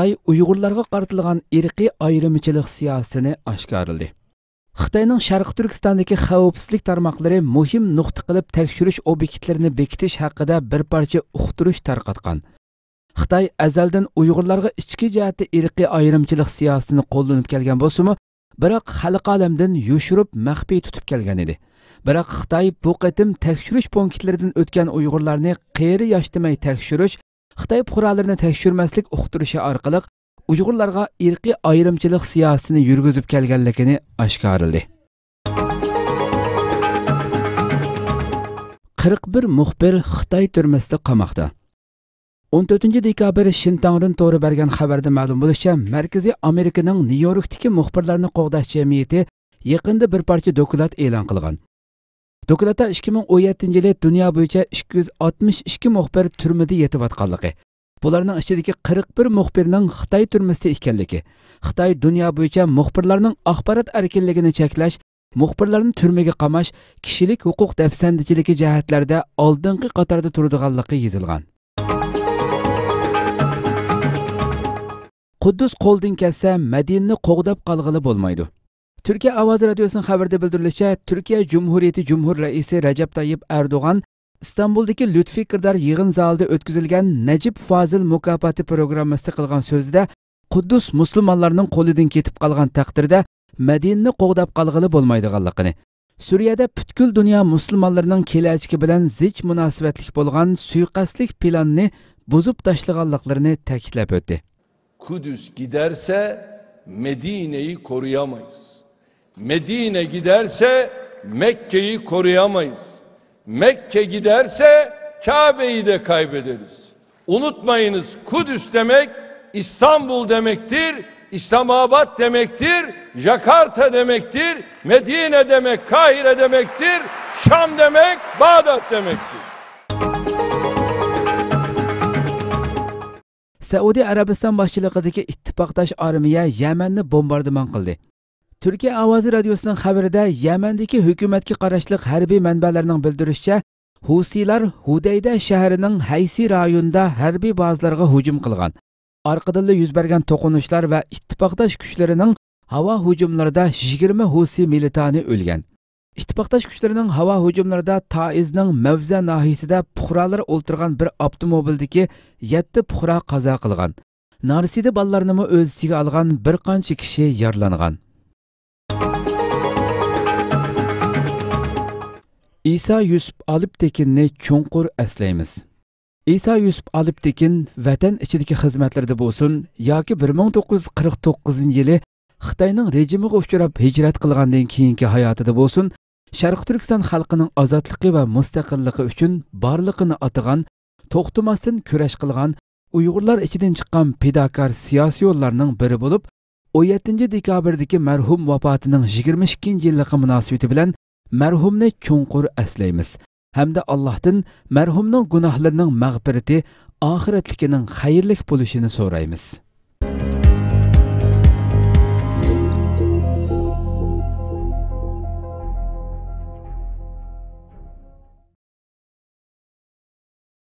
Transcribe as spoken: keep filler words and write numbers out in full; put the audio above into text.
خىتاي ئۇيغۇرلارغا قارىتىلغان ئىرقىي ئايرىمچىلىق سىياسىتىنى ئاشكارىلىدى. خىتاينىڭ شەرقىي تۈركىستاندىكى خەۋپسىزلىك تارماقلىرى مۇھىم نۇقتا قىلىپ تەكشۈرۈش ئوبيېكتلىرىنى بېكىتىش ھەققىدە بىر پارچە ئۇقتۇرۇش تارقاتقان. خىتاي ئەزەلدىن ئۇيغۇرلارغا ئىچكى جەھەتتە ئىرقىي ئايرىمچىلىق سىياسىتىنى قوللىنىپ كەلگەن بولسىمۇ، بىراق خەلق ئالەمدىن يوشۇرۇپ مەخپىي تۇتۇپ كەلگەن ئىدى. بىراق خىتاي بۇ قېتىم تەكشۈرۈش پونكىتلىرىدىن ئۆتكەن ئۇيغۇرلارنى قېرى ياش دېمەي تەكشۈرۈش، خىتاي پۇقرالىرىنى تەكشۈرمەسلىك ئۇقتۇرۇشى ئارقىلىق ئۇيغۇرلارغا ئىرقىي ئايرىمچىلىق سىياسىتىنى يۈرگۈزۈپ كەلگەنلىكىنى ئاشكارىلىدى. قىرىق بىر مۇخبىر خىتاي تۈرمىسىدە قاماقتا. ئون تۆتىنچى دېكابىر شىنتاڭرۇن تورى بەرگەن خەۋەردە مەلۇم بولۇشىچە، مەركىزىي ئامېرىكىنىڭ نيۇ يوركتىكى مۇخبىرلارنى قوغداش جەمئىيىتى يېقىندا بىر پارچە دوكلات ئېلان قىلغان. دوكلاتتا ئىككى مىڭ ئون يەتتىنچى يىلى دۇنيا بويىچە ئىككى يۈز ئاتمىش ئىككى مۇخبىر تۈرمىدە يېتىۋاتقانلىقى، بۇلارنىڭ ئىچىدىكى قىرىق بىر مۇخبىرنىڭ خىتاي تۈرمىسىدە ئىكەنلىكى، خىتاي دۇنيا بويىچە مۇخبىرلارنىڭ ئاخبارات ئەركىنلىكىنى چەكلەش، مۇخبىرلارنى تۈرمىگە قاماش، كىشىلىك ھوقۇق دەپسەندىچىلىكى جەھەتلەردە ئالدىنقى قاتاردا تۇرىدىغانلىقى يېزىلغان. قۇددۇس قولدىن كەتسە، مەدىنىنى قوغداپ قالغىلى بولمايدۇ. تۈركىيە ئاۋازى رادىيوسىنىڭ خەۋىرىدە بىلدۈرۈلۈشىچە، تۈركىيە جۇمھۇرىيىتى جۇمھۇر رەئىسى رەجەپ تايىپ ئەردوغان ئىستانبۇلدىكى لۈتفى كىردار يىغىن زالىدا ئۆتكۈزۈلگەن نەجىپ فازىل مۇكاپاتى پروگراممىسىدا قىلغان سۆزىدە، قۇددۇس مۇسۇلمانلارنىڭ قولىدىن كېتىپ قالغان تەقدىردە، مەدىنىنى قوغداپ قالغىلى بولمايدىغانلىقىنى، سۈرىيەدە پۈتكۈل دۇنيا مۇسۇلمانلىرىنىڭ كېلەچىكى بىلەن زىچ مۇناسىۋەتلىك بولغان سۇيىقەستلىك پىلانىنى بۇزۇپ تاشلىغانلىقلىرىنى تەكىتلەپ ئۆتتى. Kudüs giderse Medine'yi koruyamayız. Medine giderse Mekke'yi koruyamayız. Mekke giderse Kabe'yi de kaybederiz. Unutmayınız, Kudüs demek İstanbul demektir, İslamabad demektir, Jakarta demektir, Medine demek Kahire demektir, Şam demek Bağdat demektir. سەئۇدى ئەرەبىستان باشچىلىقىدىكى ئىتتىپاقداش ئارمىيە يەمەننى بومباردىمان قىلدى. تۈركىيە ئاۋازى رادىيوسىنىڭ خەۋىرىدە، يەمەندىكى ھۆكۈمەتكە قاراشلىق ھەربىي مەنبەلەرنىڭ بىلدۈرۈشىچە، ھۇسىيلار ھۇدەيدە شەھىرىنىڭ ھەيسى رايونىدا ھەربىي بازىلارغا ھۇجۇم قىلغان. ئارقىدىنلا يۈز بەرگەن توقۇنۇشلار ۋە ئىتتىپاقداش كۈچلىرىنىڭ ھاۋا ھۇجۇملىرىدا يىگىرمە ھۇسىي مىلىتانى ئۆلگەن. ئىتتىپاقداش كۈچلىرىنىڭ ھاۋا ھۇجۇملىرىدا تائىزنىڭ مەۋزە ناھىيىسىدە پۇقرالار ئولتۇرغان بىر ئاپتوموبىلدىكى يەتتە پۇقرا قازا قىلغان. نارسىدە بالىلارنىمۇ ئۆز ئىچىگە ئالغان بىر قانچە كىشى يارىلانغان. ئىسا يۈسۈپ ئالپتېكىننى چوڭقۇر ئەسلەيمىز. ئىسا يۈسۈپ ئالپتېكىن ۋەتەن ئىچىدىكى خىزمەتلىرىدە بولسۇن ياكى بىر مىڭ توققۇز يۈز قىرىق توققۇزىنچى يىلى خىتاينىڭ رېجىمىغا ئۇچراپ ھىجرەت قىلغاندىن كېيىنكى ھاياتىدا بولسۇن، شەرقىي تۈركىستان خەلقىنىڭ ئازادلىقى ۋە مۇستەقىللىقى ئۈچۈن بارلىقىنى ئاتىغان، توختىماستىن كۈرەش قىلغان، ئۇيغۇرلار ئىچىدىن چىققان پىداكار سىياسىيونلارنىڭ بىرى بولۇپ، ئون يەتتىنچى دېكابىردىكى مەرھۇم ۋاپاتىنىڭ يىگىرمە ئىككىنچى يىللىقى مۇناسىۋىتى بىلەن مەرھۇمنى چوڭقۇر ئەسلەيمىز ھەمدە ئاللاھتىن مەرھۇمنىڭ گۇناھلىرىنىڭ مەغپىرىتى، ئاخىرەتلىكىنىڭ خەيرلىك بولۇشىنى سورايمىز.